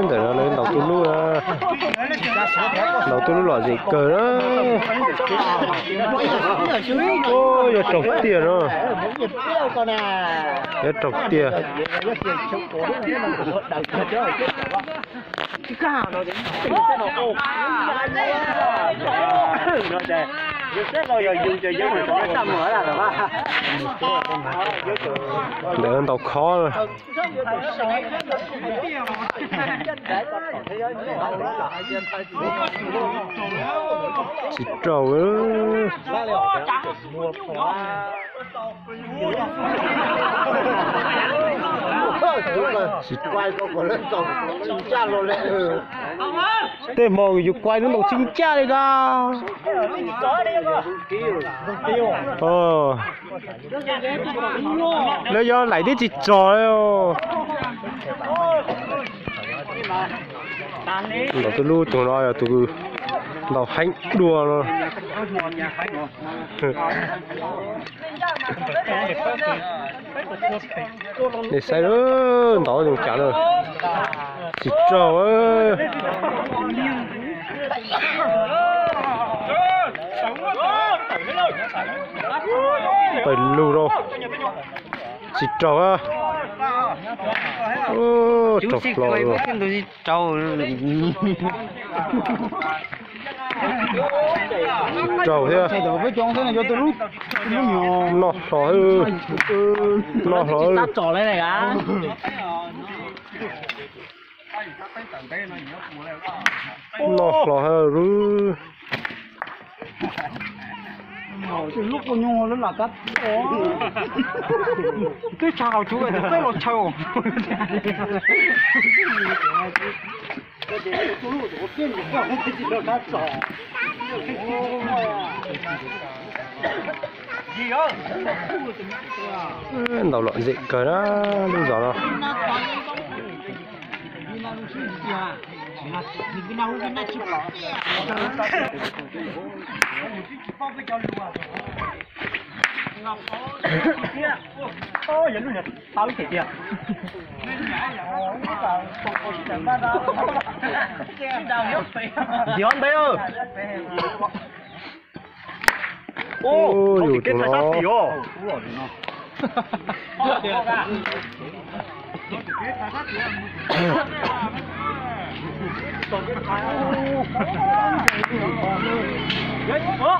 Ntawm no lawv ntaus tuj lub na. Ntaus tuj lub lom zem kawg na. Yuav raug tiag no. Yuav raug tiag. Ntawd ntaus khov. Tsis raug. Tej hmo yus kuaj lub ntaus tsis ncaj li ko. Lawv yuav laim twb tsis txog li. Ntaus tuj lub tus no yog tus ntaus heev dua no. Nej saib, ntaus zoo cas na. Tsis raug. Pawg lug rau. Tsis raug. Raug hlo. Raug. Raug thiab. Noj hlo. Noj hlo. Noj hlo. Twb tsa hauv tsuv peb los chaw. Ntaus lom zem kawg na lub zos no. Ntiav ntev. Ua, yus tus no. Tsis raug.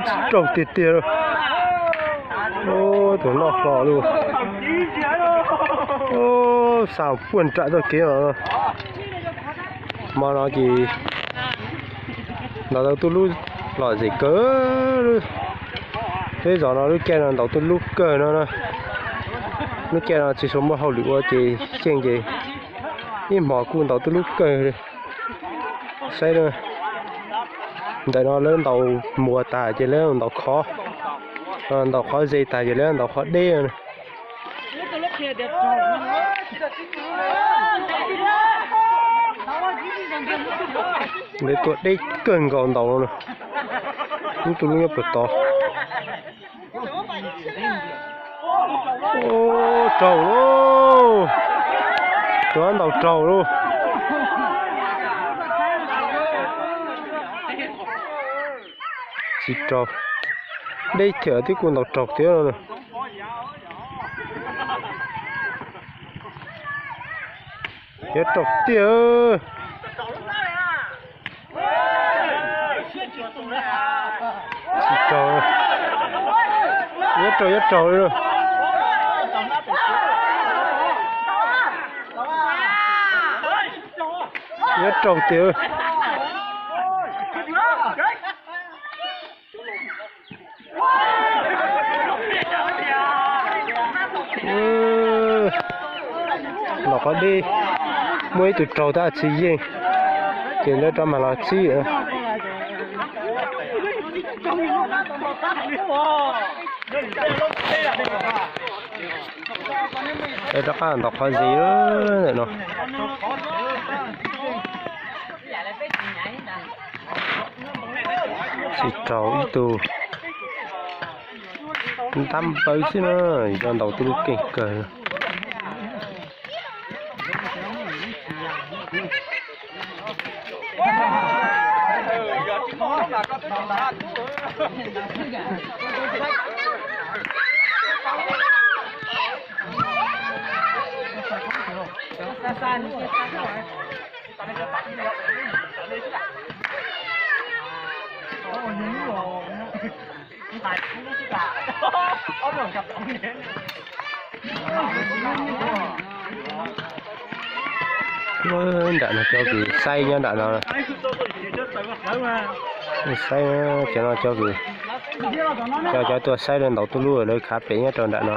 Tsis raug tiag tiag. Tus noj hlo lawm. Xa puag nram txoj kev no. Hmo no ces ntaus tau tuj lub lom zem kawg. Peb zos no lub caij no ntaus tuj lub kawg no. Lub caij no tsis tshua muaj hauj lwm ua ces xyeej ces ib hmos kuj ntaus tuj lub kawg. Saib, ntawm no lawv ntaus muas tas ces lawv ntaus qhov, ntaus qhov ze tas ces lawv ntaus qhov deb. Lawv tua deb kawg nkaus ntaus no. Lub tuj lub nyob puag tod. Raug lauj. Tus no ntaus raug lauj. Tsis raug. Deb thiab twb kuj ntaus raug thiab no. Yuav raug tiag. Tsis raug. Yuav Raug yuav raug li. Yuav raug tiag. Los qhov deb, muaj ib tug raug tab tsis yeej, ces lawv rov mag los txhib. Lawv rov qab ntaus qhov zis ntawm no. Tsis raug ib tug, ntab npawv xwb na, yog ntaus tuj lub keej kawg. Nram no cov kws saib nyob nram no. Saib cov no cov kws, cov, cov tuaj saib lawv ntaus tuj lub lawv khav pem nyob rau nram no.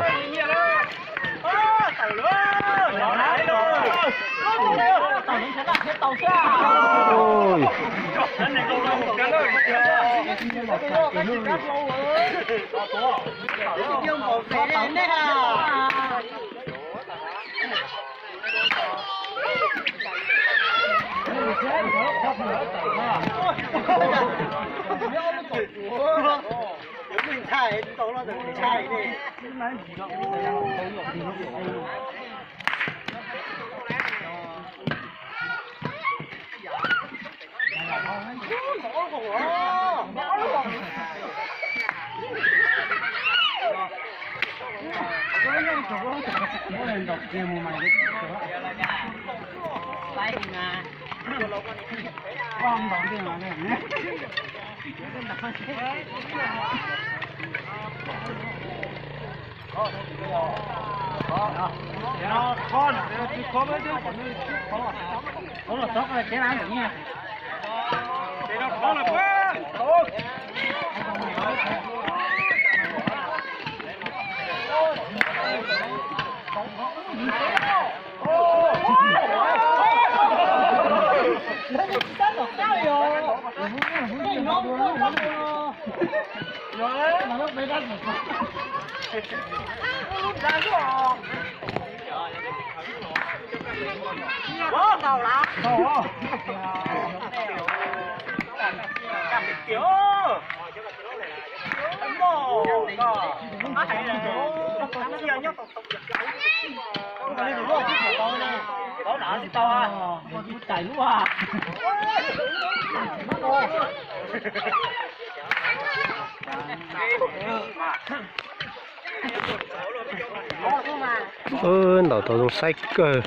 Ntaus tau zoo saib kawg.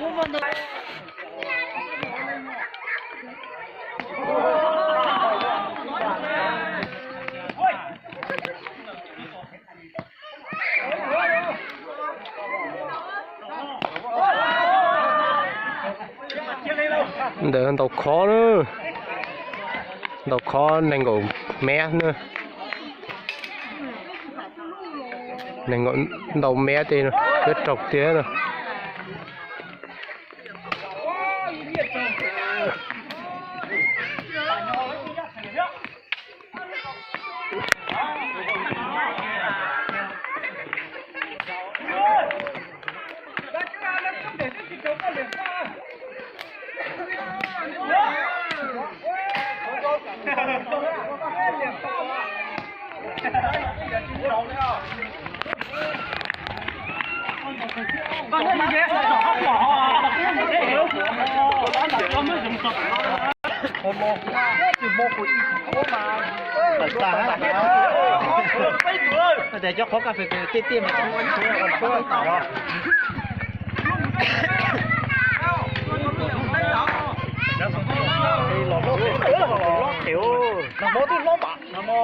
Ntawd ntaus khov na, ntaus khov nees nkaum mev na. Nees nkaum, ntaus mev tej no, yuav raug tiag na. Tias cov qhov kas fes tej tiaj mas tshuab tas los. Los hlob, los hlob, los hlob, los hlob. Ntawm no,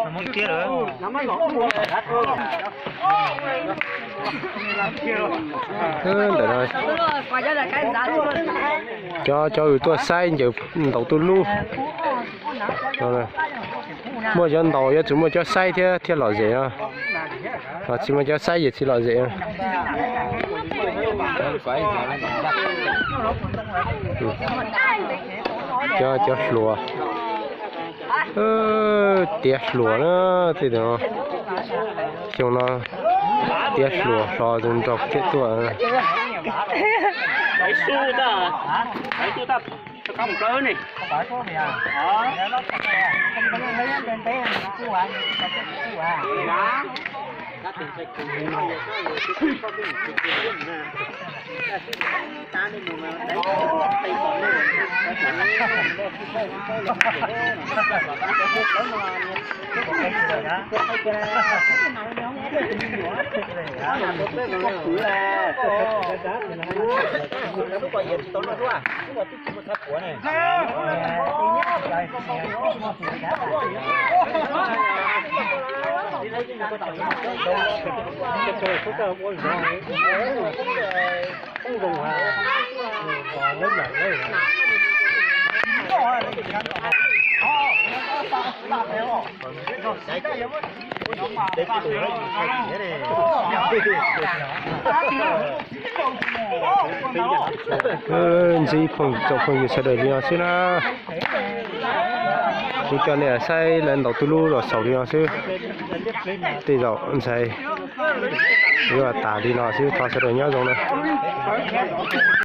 cov, cov uas tuaj saib ncaws ntaus tuj lub. Muaj cov ntaus yuav tsum muaj cov saib thiab thiaj lom zem no. Tsis muaj cov saib ces tsis lom zem. Cov, cov hluas. Tiav hluas na, tej tus no. Xyoo no tiav hluas hlo tus nraug thiaj tuaj. Ntxib phooj tsoom phooj ywg sawv daws li no xwb na. Kuv coj nej saib lawv ntaus tuj lub los xaus li no xwb. Tej zaum ntxhais yuav tas li no xwb, thov sawv daws nyob zoo na.